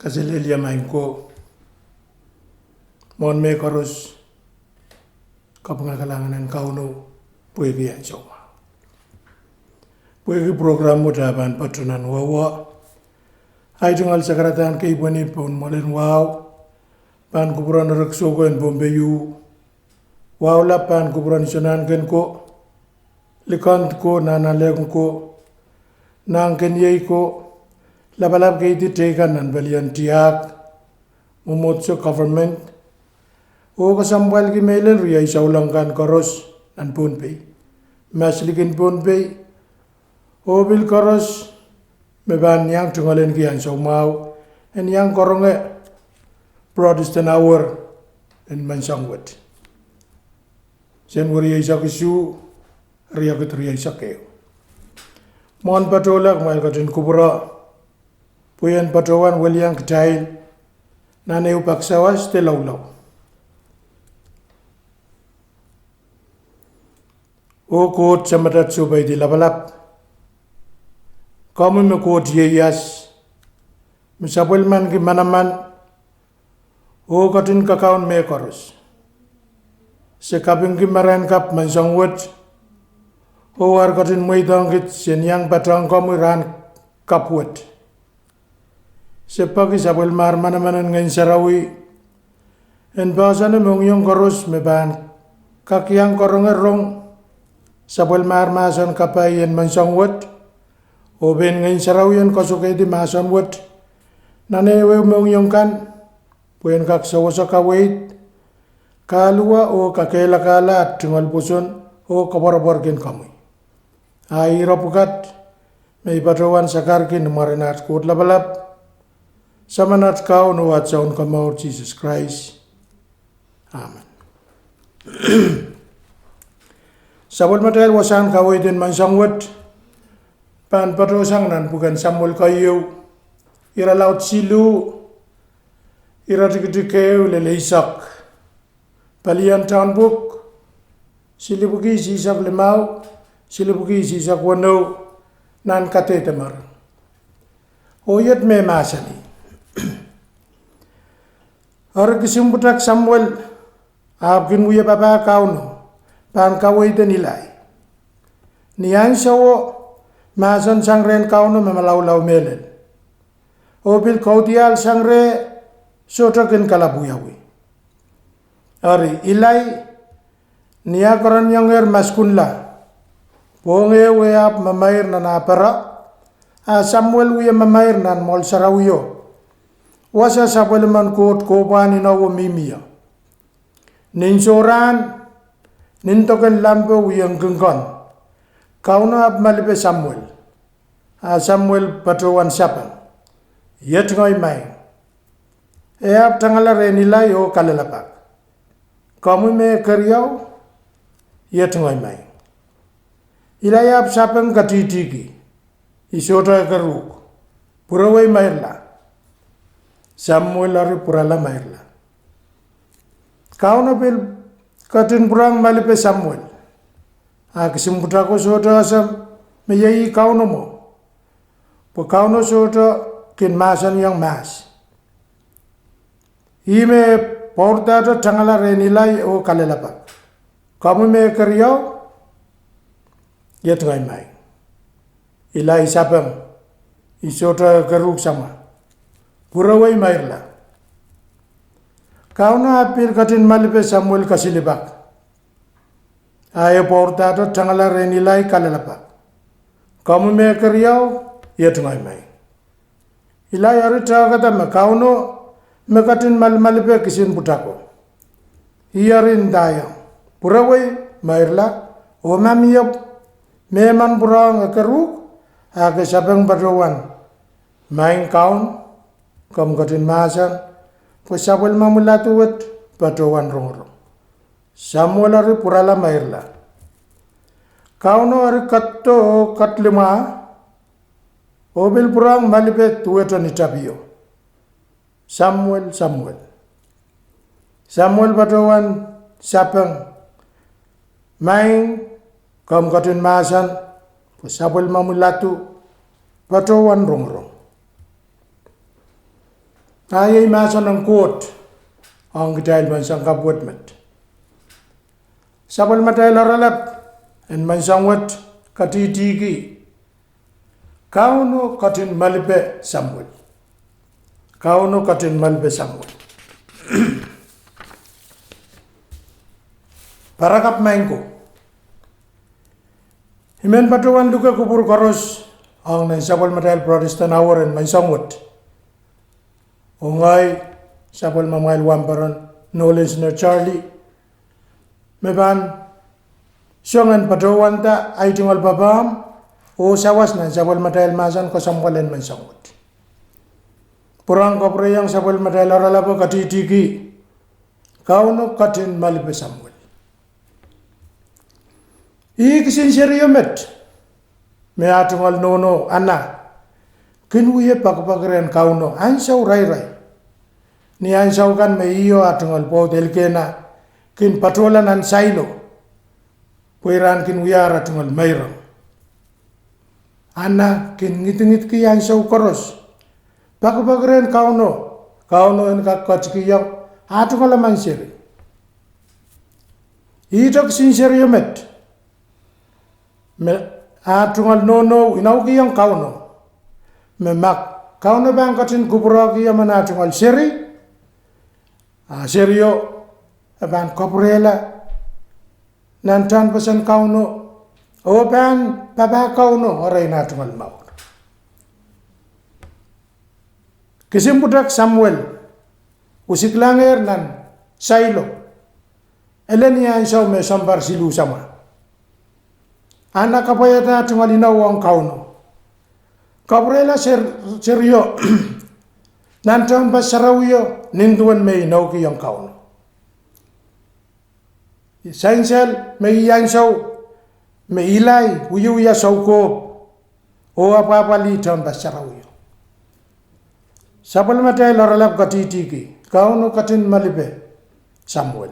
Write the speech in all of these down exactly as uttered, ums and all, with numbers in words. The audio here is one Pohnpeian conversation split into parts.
Kaselehlie maing ko, mwohn mehkoaros, kapinga kalahngan en Kauno pwehki ansou mwahu. Pwehki prokram wet ah pahn patoh nan wehwe, ahi tungoal sakaradahn keipweni pohn mwoalen wahu, pahn kupwuren erekiso ko en Pohnpei uh, wahu lap pahn kupwuren isonahnken ko, likend ko, nahnalek ko, nahnkeniei ko, lapalap keidi teikan nan palien tiahk, mwomwohdiso, government, oh kesempwalki mehlel riei souleng kan koaros nan Pohnpei, maslikin Pohnpei, oh pil koaros me pahn iang tungoalenki ansou mwahu en iang karonge Protestant Hour en manseng wet, Senweri eisek isuh, riekid rieisek ehu. Mwohn patohla kumwail ketin kupwure pwe en patohwan weliang kitail nan ehu pak sawas de loulou. Oh Koht Samat at sohpeidi lapalap, komwi me Koht ieias, me sapwellimaniki manaman oh ketin kakaun mehkoaros. Se kapingki marain kapw manseng wet, oh ar ketin mweidohng kit sen iang patohng komwi rahn kapw wet. Se peki sapwellimahr manaman en Ngehn Sarawi en poahsoane mohngiong koaros me pahn kak iang karonge rong sapwellimahr mahsen kapai en manseng wet, oh pein Ngehn Sarawi en koasoakoahdi mahsen wet nan ehuehu mohngiong kan, pwe en kak sewese kaweid, kahluwa oh kakehlakahla at tungoal pwoson oh koapworopworki komwi. A ire pwukat me I patohwan sakarki ni mwaren at Koht Lapalap, Saman at Kaun oh at Sounkomour Sises Krais. Amen. Sapwellimatail wasahn kaweid en manseng wet pahn patohsang nan pwuken Samuel keieu, irelaud siluh, iretikitik ehu lel eisek. Palien toahn pwuhk, silipwuki isihsek limau, silipwuki isihsek weneu, nan kadehdemwer. Oh iet me mahsanih: Eri kisin pwutak Samuel, ahpw kin wia papah Kauno pahn kaweid en Ilai. Ni ahnsowo, mahsen sang rehn Kauno me malaulau mehlel, oh pil kaudiahl sang reh, sohte kin kalap wiawi. Eri Ilai, ni ah kereniengehr maskunla, pwohng ehu e ahpw mamair nan ah pere, a Samuel wia mamair nan mwoahl sarawio, wasa sapwellimen Koht kohpwahn inowo mihmi ie. Nin sohrahn, nin dok en lampo wie nkinkon, Kauno ahpw malipe Samuel, a Samuel patohwan sapeng: Iet ngehi maing. E ahpw tangala rehn Ilai oh kalelapak: Komwi me keriau? Iet ngehi maing. Ilai ahpw sapeng katihtihki: I sohte keruhk. Pwurewei meirla. Samuel eri pwurala meirla. Kauno pil ketin pwurehng malipe Samuel, a kisin pwutako sohte ese me iei Kauno mwo, pwe Kauno sohte kin mahsanihong mahs. Ih me pwourdahte tangala rehn Ilai oh kalelapak: Komwi me keriau? Iet ngehi maing. Ilai sapeng: I sohte keruhk samwa. Pwurewei meirla. Kauno ahpw pil ketin malipe Samuel kasilipak, a e pwourdahte tangala rehn Ilai kalelapak: Komwi me keriau? Iet ngehi maing. Ilai eri tehkada me Kauno me ketin malimalipe kisin pwutako. Ih eri ndaiong: Pwurewei meirla, oh ma mie mehmen pwurehng e keruhk, a ke sapeng patohwan: Maing Kaun, komw ketin mahsen, pwe sapwellimomwi ladu wet patohwan rongorong. Samuel eri pwurala meirla. Kauno eri ketido oh ketlimwah, oh pil pwurehng malipe duwehte ni tapio: Samuel, Samuel. Samuel patohwan sapeng: Maing, komw ketin mahsen, pwe sapwellimomwi ladu patohwan rongorong. A iei mahsen en Koht ong kitail menseng kapw wet met. Sapwellimatail oaralap en menseng wet katihtihki: Kauno ketin malipe Samuel. Kauno ketin malipe Samuel. Parakapw maing ko. I men patohwan luke kupwur koaros ong nan sapwellimatail Protestant Hour en menseng wet. Oh ngehi sapwellimamwail wahnpoaron Noel Snow Charlie, me pahn song en patohwanda ahi tungoal papahmw oh sawas nan sapwellimatail mahsen kesempwal en menseng wet, pwurehng kapwurehiong sapwellimatail oaralap katihtihki: Kauno ketin malipe Samuel. Ih kisin serio met me ah tungoal nohno Anna kin wie poakepoake rehn Kauno ansou rairai. Ni ansou kan me ih oh ah tungoal pwoud Elkena kin patohla nan Sailo pwe ira en kin wiahda ah tungoal meirong, Anna kin ngidingidki ansou koaros, poakepoake rehn Kauno, Kauno en kak ketikihong ah tungoal emen seri. Ihte kisin serio met me ah tungoal nohno inoukihong Kauno me ma Kauno pahn ketin kupwurehki emen ah tungoal seri, a serio e pahn kapwurehla nan tehnpasen Kauno oh pahn papah Kauno erein ah tungoal mour. Kisin pwutak Samuel usiklangehr nan Sailo ele ni ansou me sounpar siluh samwa. Anna kapwaiada ah tungoal inou ong Kauno, kapwurehla serio nan tehnpas sarawio nin duwen me inoukihong Kauno. Sansal me ih ansou me Eli wiewia soukohp oh apwahpwalih tehnpas sarawio. Sapwellimatail oaralap katihtihki: Kauno ketin malipe Samuel.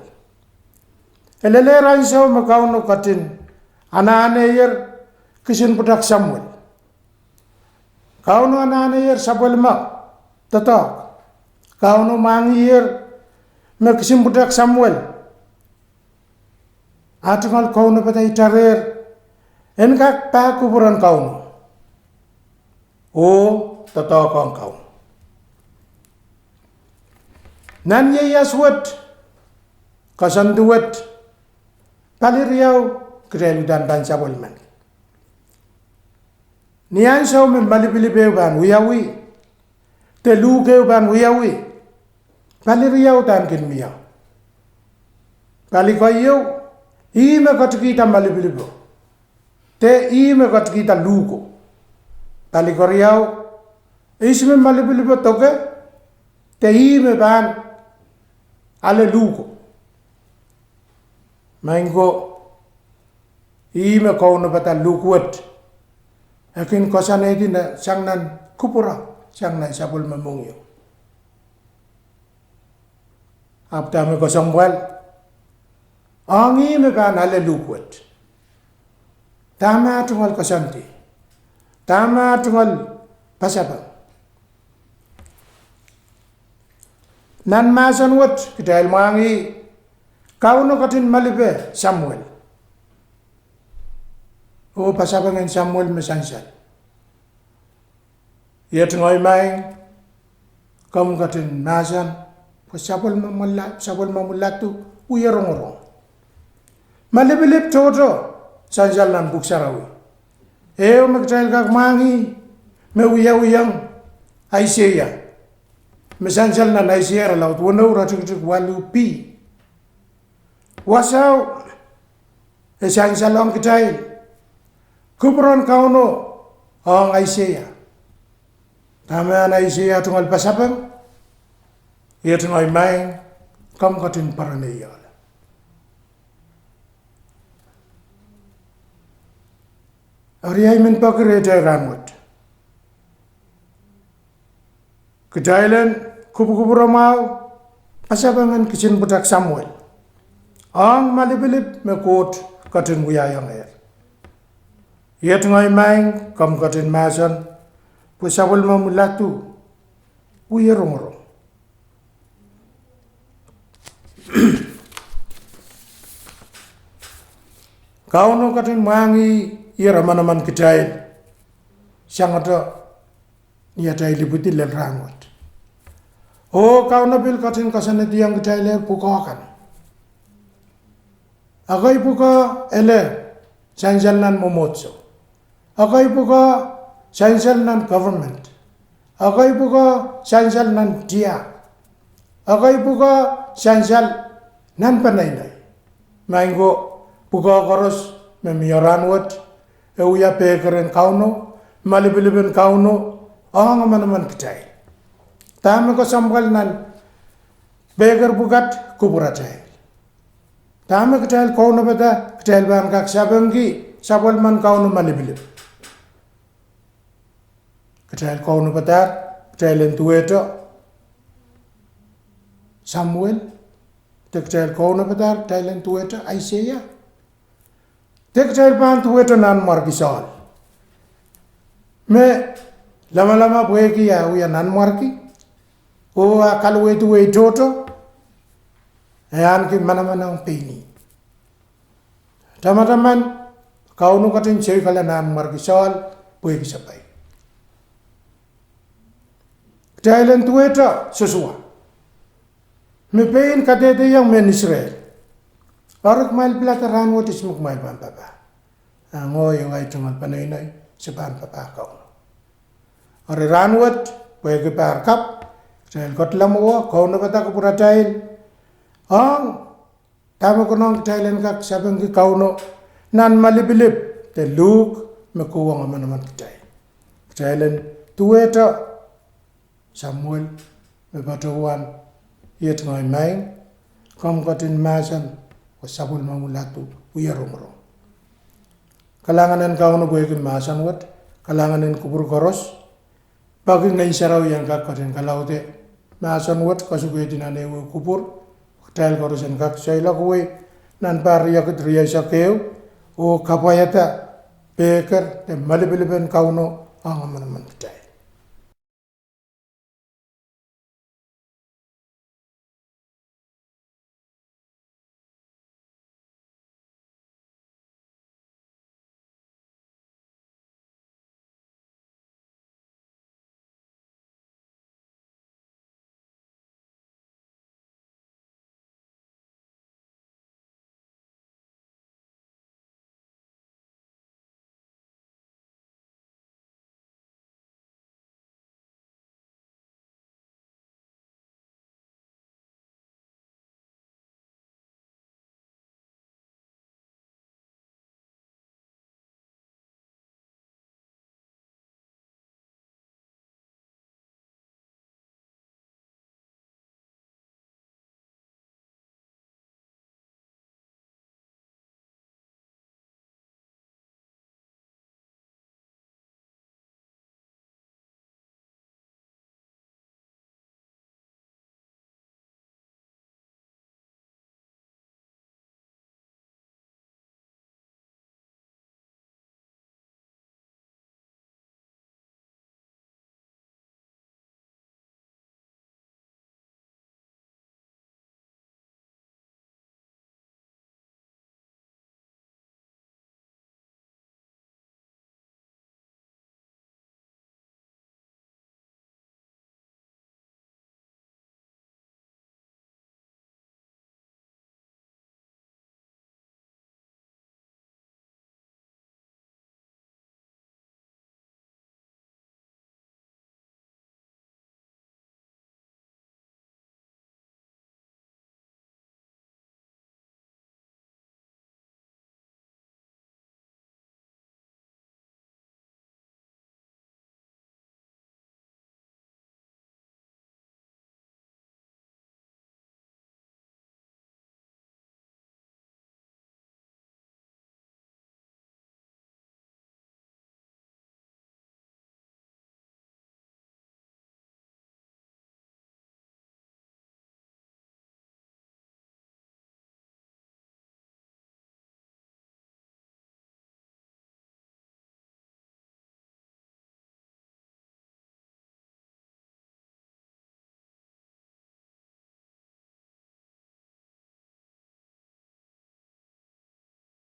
E lelehr ansou me Kauno ketin anahnehier kisin pwutak Samuel. Kauno anahnehier sapwellime doadoahk. Kauno mwahngihier me kisin pwutak Samuel ah tungoal kaunopada itarehr en kak pahn kupwuren Kauno oh doadoahk ong Kauno. Nan ieias wet, koasoandi wet, pali riau kitail uhdahn pahn sapwellimanki. Ni ansou me malipilip ehu pahn wiawi de luhk ehu pahn wiawi, pali riau uhdahn kin mie. Pali keieu, ih me ketikihda malipilipo de ih me ketikihda luhko. Pali keriau, ihs me malipilipo doke de ih me pahn ale luhko. Maing ko, ih me kaunopada luhk wet e kin koasoanehdi sang nan kupwure, sang nan sapwellime mohngiong. Ahpw dahme kesempwal ong ih me pahn ale luhk wet? Dahme ah tungoal koasoandi? Dahme ah tungoal pasapeng? Nan mahsen wet kitail mwahngih Kauno ketin malipe Samuel oh pasapengen Samuel me sansal: Iet ngehi maing, komw ketin mahsen pwe sapwellimomwi ladu wie rongorong. Malipilip tohto sansal nan Pwuhk Sarawi, ehu me kitail kak mwahngih me wiawihong Aiseia, me sansal nan Aiseia irelaud weneu, iretikitik waluh b. Wasao e sansalong kitail kupwuren Kauno ong Aiseia. Dahme ahn Aiseia tungoal pasapeng? Iet ngehi maing, komw ketin poaronehiong. Eri ei men peki rehtail rahnwet, kitail en kupwukupwure mwahu pasapengen kisin pwutak Samuel ong malipilip me Koht ketin wiaiongehr: Iet ngehi maing, komw ketin mahsen pwe sapwellimomwi ladu wie rongorong. Kauno ketin mwahngih ire manaman kitail sangete ni atail ipwidi lel rahnwet. Oh Kauno pil ketin koasoanehdiong kitailehr pwukoa kan. Ekei pwukoa ele sansal nan mwomwohdiso. Ekei pwukoa sansal nan government. Ekei pwukoa sansal nan tiahk. Ekei pwukoa sansal nan peneinei. Maing ko, pwukoa koaros me mie rahnwet e wia pehker en Kauno, malipilip en Kauno ong emenemen kitail. Dahme kesempwal nan pehker pwukat? Kupwur atail. Dahme kitail kaunopada? Kitail pahn kak sapengki sapwellimen Kauno malipilip. Kitail kaunopadahr kitail en duwehte Samuel, de kitail kaunopadahr kitail en duwehte Aiseia, de kitail pahn duwehte Nanmwarki Sohl, me lamalam pwehki ah wia nanmwarki oh ah kaluwehdi wehi tohto, e ahneki manaman ong pein ih. Tamataman, Kauno ketin soikala Nanmwarki Sohl pwehki sapai. Kitail en duwehte Sosua, me pein kadehdehiong mehn Israel, eri kumwail pilada rahnwet ihs me kumwail pahn papah. Ah ngehi oh ngehi tungoal peneinei, se pahn papah Kauno. Eri rahnwet, pwehki pahr kapw, kitail ketilong mwowe kaunopada kupwuratail ong dahme konehng kitail en kak sapengki Kauno nan malipilip de luhk me kohwong emenemen kitail. Kitail en duwehte Samuel me patohwan iet ngehi maing, komw ketin mahsen oh sapwellimomwi ladu wie rongorong. Kalahngan en Kauno pwehki mahsen wet, kalahngan en kupwur koaros, peki Ngehn Sarawi en kak ketin kalaudehla mahsen wet, koasoakoahdi nan ehuehu kupwur, kitail koaros en kak seiloak wei nan pahr riekid rieisek ehu oh kapwaiada pehker de malipilipen Kauno ong emenemen kitail.